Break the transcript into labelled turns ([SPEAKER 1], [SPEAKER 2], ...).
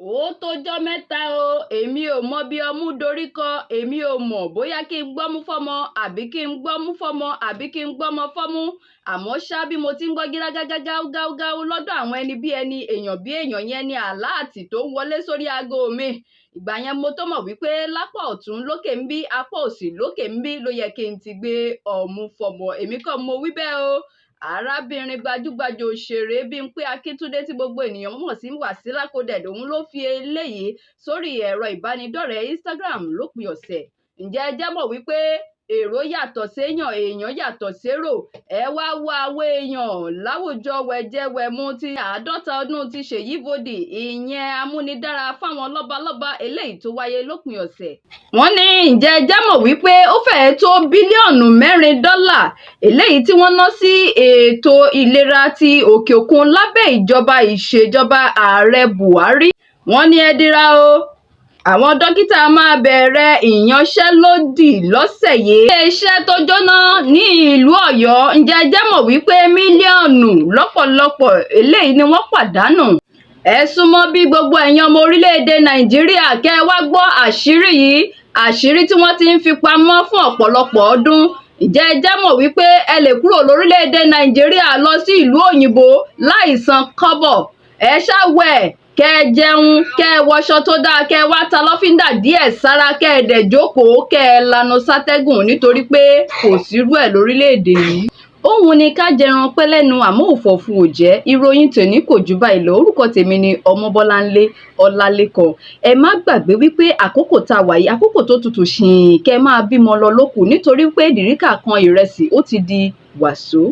[SPEAKER 1] Ó tójọ́ mẹ́ta o, èmi ò mọ bí ọmú dorí kọ. Èmi ò mọ̀ bóyá kí n gbọ́mú fọ́mọ àbí kí n gbọ́mú fọ́mọ àbí kí n gbọ́mọ fọ́mú. Àmọ́ ṣá, bí mo ti ń gbọ́ gírágágágágáú lọ́dọ̀ àwọn ẹni bí ẹni, èèyàn bí èèyàn yẹn ní àláàtì tó ń wọlé sórí aago mi. Ìgbà yẹn mo tó mọ̀ wípé lápá ọ̀tún lókè ń bí, apá òsì lókè ń bí ló yẹ kí n ti gbé ọmú fọ́mọ. Èmi kọ́ mo wí bẹ́ẹ̀ o. Arábìnrin gbajúgbajà òṣèré Bímpé Akíntúndé tí gbogbo ènìyàn mọ̀ sí Wasila Coded, òun ló fi eléyìí sórí ẹ̀rọ ìbánidọ́rẹ̀ẹ́ Instagram lópin ọ̀sẹ̀. Ǹjẹ́ ẹ jẹ́ mọ̀ wípé èrò yàtọ̀ séèyàn, èèyàn yàtọ̀ sérò? Ẹ wá wo àwọn èèyàn láwùjọ wẹ̀jẹwẹ̀mu ti 50 ọdún ti Ṣèyí Vodi, ìyẹn amúnidára fáwọn lọ́balọ́ba, eléyìí tó wáyé lópin ọ̀sẹ̀. Wọ́n ní ǹjẹ́ ẹ jẹ́ mọ̀ wípé ó fẹ́ẹ̀ tó bílíọ̀nù 4 dọ́là eléyìí tí wọ́n ná sí ètò ìlera ti òkè òkun lábẹ́ ìjọba ìṣèjọba ààrẹ Buhari. Wọ́n ní ẹ dira o, àwọn dókítà máa bẹ̀rẹ̀ ìyanṣẹ́lódì lọ́sẹ̀ yìí. Iléeṣẹ́ tó jóná ní ìlú Ọ̀yọ́, ǹjẹ́ ẹ jẹ́ mọ̀ wípé mílíọ̀nù lọ́pọ̀lọpọ̀ eléyìí ni wọ́n pàdánù? Ẹ súnmọ́ bí gbogbo ẹ̀yin ọmọ orílẹ̀-èdè Nàìjíríà, kẹ́ ẹ wá gbọ́ àṣírí yìí, àṣírí tí wọ́n ti ń fi pamọ́ fún ọ̀pọ̀lọpọ̀ ọdún. Ǹjẹ́ ẹ jẹ́ mọ̀ wípé ẹ lè kúrò lórílẹ̀-èdè Nàìjíríà lọ sí ìlú òyìnbó láì san kọ́bọ̀? Ẹ ṣáà wẹ̀, kẹ́ ẹ jẹun, kẹ́ ẹ wọṣọ tó dáa, kẹ́ ẹ wá ta lọ́fíńdà díẹ̀ sára, kẹ́ ẹ dẹ̀ jókòó, kẹ́ ẹ lanu sátẹ́gùn, nítorí pé kò sírú ẹ̀ lórílẹ̀-èdè yìí. Òun ni ká jẹran pẹ́ lẹ́nu, àmọ́ òfọ̀fun ò jẹ́. Ìròyìn tòní kò jù báyìí lọ. Orúkọ tèmi ni Ọmọbọ́láńlé Ọlálékan. Ẹ má gbàgbé wípé àkókò tá a wà yìí, àkókò tó tutù ṣìn, kẹ́ ẹ máa bímọ lọ lókù, nítorí pé dìríkà kan ìrẹsì ó ti di wàsó.